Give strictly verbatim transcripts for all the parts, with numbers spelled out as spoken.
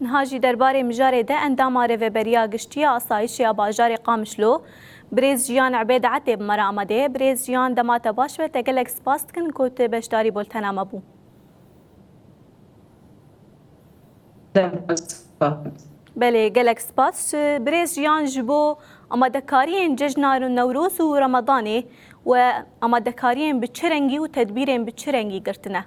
Niha jî derbarê mijarê de endama Rêveberiya Giştî ya Asayişê ya bajarê Qamişlo, birêz Jiyan Ebêd Etê bi me re amade ye. Birêz Jiyan, dema te baş be, te gelek spas dikin ku tu beşdarî bultena me bû. Belê, gelek spas. Birêz Jiyan, ji bo amadekariyên cejna Newroz û Remadanê we amadekariyên bi çi rengî û tedbîrên bi çi rengî girtine?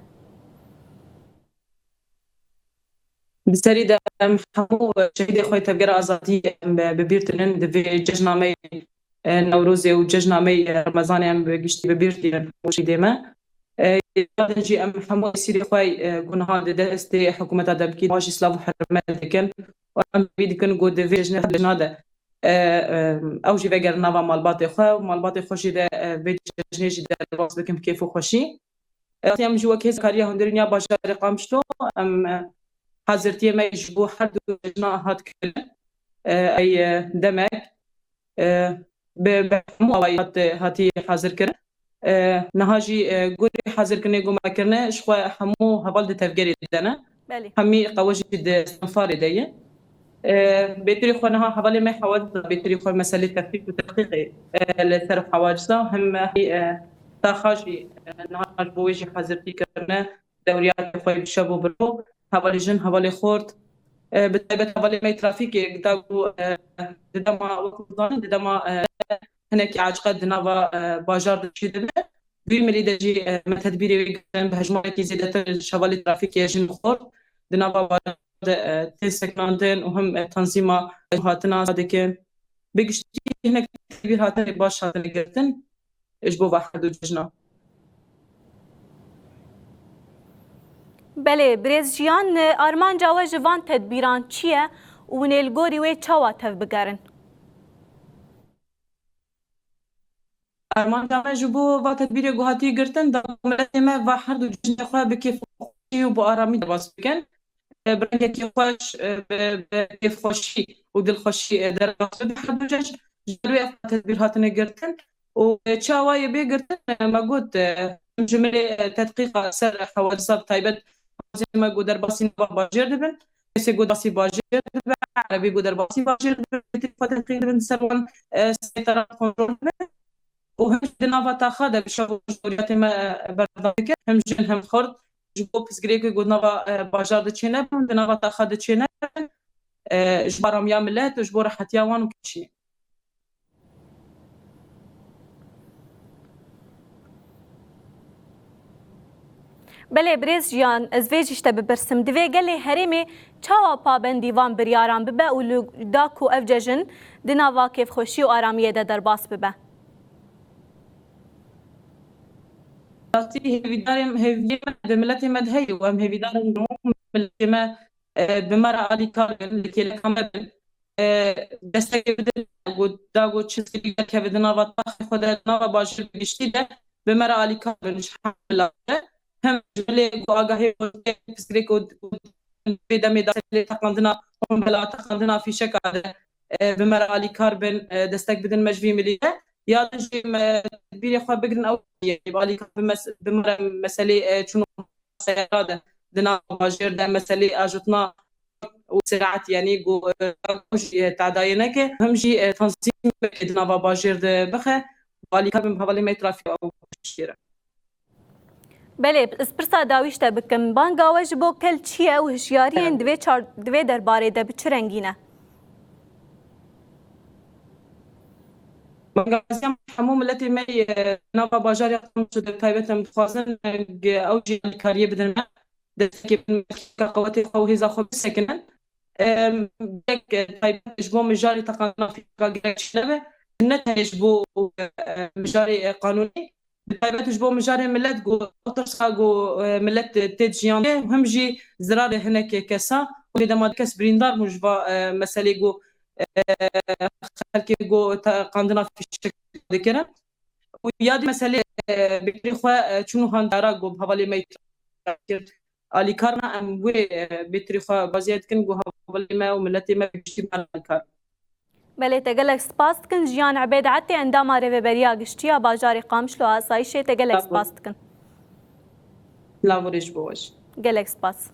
Di serî de em hemû şehîdê xwe yê Tevgera Azadî em bi bîr tînin. Di vê cejna me yê, e, Newrozê û cejna me yê Remezanê em bi giştî bi bîr tînin hemû şehîdê me. E, ya din jî em hemû esîrê xwe, e, ku niha di destê hikûmeta de bikî, wan jî silav û hurmet dikin. Û em bîr dikin ku di vê cejnê, cejna de, e, e, ew jî vegerin nava malbatê xwe û malbatê xwe jî de, e, vê cejnê jî derbas bikin bi kêf û xweşî. Rastî em jî wek hêzkariya hundirîn ya bajarê Qamişlo, em, e, hazirtiyê me ji bo her du cejna hat kirin. E, ey, e, demek, e, bi, bi hemû awayî hat, hatî hazirkirin. E, niha jî, e, gorî hazirkirinê ku me kirine, ji xwe hemû heval di tevgerê de ne. Belê. Hemî qewe jî di Stenfarê de ye. E, bêtirî xwe niha hevalê me hewa dida, bêtirî xwe meselê tefrîk û teqîqê, e, li ser hewa dida. Him, e, taxa jî, e, niha ji bo wê jî hazirtî kirine, dewriyatê xwe bi şev û bi roj, hevalê jin, hevalê xort. E, bi taybet hevalê me trafîkê, da ku, e, di dema, wek hûn zanin, di dema, e, hinekî ecqe di nava, e, bajar de çêdibe. Vî milî de jî, e, me tedbîrê wê girin, bi hejmarekî zêdetir ji hevalê trafîkê jin û xort di nava bajar de, e, tên sekinandin û him, e, tanzîma hatina dikin. Bi giştî hinek tedbîr hatine baş hatine girtin ji bo va her du cejna. Belê, birêz Jiyan, armanca we ji van tedbîran çi ye û hûn ê li gorî wê çawa tevbigerin? Armanca me ji bo va tedbîrê ku hatiye girtin, da ku miletê me va her du cejnê xwe bi kêfxweşî û bi aramî derbas bikin. E, bi rengekî xweş, e, bi, bi kêfxweşî û dilxweşî, e, derbas bibe her du cejn. Ji ber wê ev tedbîr hatine girtin û, e, çawa yê bê girtin, e, me got, e, him ji milê, e, tedqîqa ser hewadisa bi taybet, hewazê me ku derbasî nava bajêr dibin, kesê ku derbasî bajêr dibe, erebî ku derbasî bajêr dibe, xwe tedqîq dibin ser wan, e, seytara kontrol dibe. Û him jî di nava taxa de bi şev û roj dewriyatê me, e, berdewam dikin. Him jin him xort ji bo pirsgirêkê ku di nava, e, bajar de çênebin, di nava taxa de çênebin, e, ji bo aramiya milet û ji bo rehetiya wan û kişî. Belê, birêz Jiyan, ez vê jî ji te bipirsim. Divê gelê herêmê çawa pabendî van biryaran bibe û li da ku ev cejin di nava kêfxweşî û aramiyê de derbas bibe? Rastî hêvîdarên, hêviyê me di miletê me de heye û em hêvîdar in hemû miletê me, e, bi me re alîkar bin, li kêleka me bin, e, destekê bidin, ku da ku çi sirî derkeve di nava taxê xwe de, di nava bajêr bi giştî de bi me re alîkar bin ji hemû miletê. Hem ji milê ku agahê xwe pirsgirêk û, û vê demê de lê teqandina kombela, teqandina fîşeka de, e, bi me re alîkar bin, e, destek bidin me ji vî milî de. Ya din jî me tedbîrê xwe bigirin ew, yanî bi alîkar bi mes-, bi me re meselê, e, çûn seyara de, di nava bajêr de meselê ajotina û seraet, yanî ku, e, jî, e, tadayê neke, him jî, e, tanzîm di nava bajêr de bixe, alîkar bin bi hevalê me trafîk ew şêre. Belê, ez pirsa dawî ji te bikim. Banga we ji bo kil çi ye û hişyariyên Evet. di vê çar-, di vê derbarê de bi çi rengî ne? Banga hemû miletê me yê nava bajarê Qamişlo de bi taybet em dixwazin, e, ew jî alîkariyê bidin me. Destekê bin me, fîşeka qewetê xwe û hêza xwe bisekinin. Em, gerek, e, taybet ji bo mijarê teqandina fîşeka gerek çênebe. Ne tenê ji bo, e, mijarê, e, qanûnî, bi taybet ji bo mijarê milet ku ew tirsa ku, e, milet tê, tê jiyan tê, him jî zirarê hinek kesa, ku lê dema kes birîndar bûn ji va, e, meselê ku, e, xelkê ku teqandina fîşek dikirin. Û ya dî meselê, e, bêtirî xwe, e, çûn û handara ku bi hevalê me kir. Alîkar ne, em wê, e, bêtirî xwe baziyet dikin ku hevalê me û miletê me bi giştî me alîkar. Belê, te gelek spas dikin. Jiyan Ebêd Etê, endama Rêveberiya Giştî ya bajarê Qamişlo Asayişê, te gelek Sağ ol. spas dikin. Lavorê ji bo we jî. Gelek spas.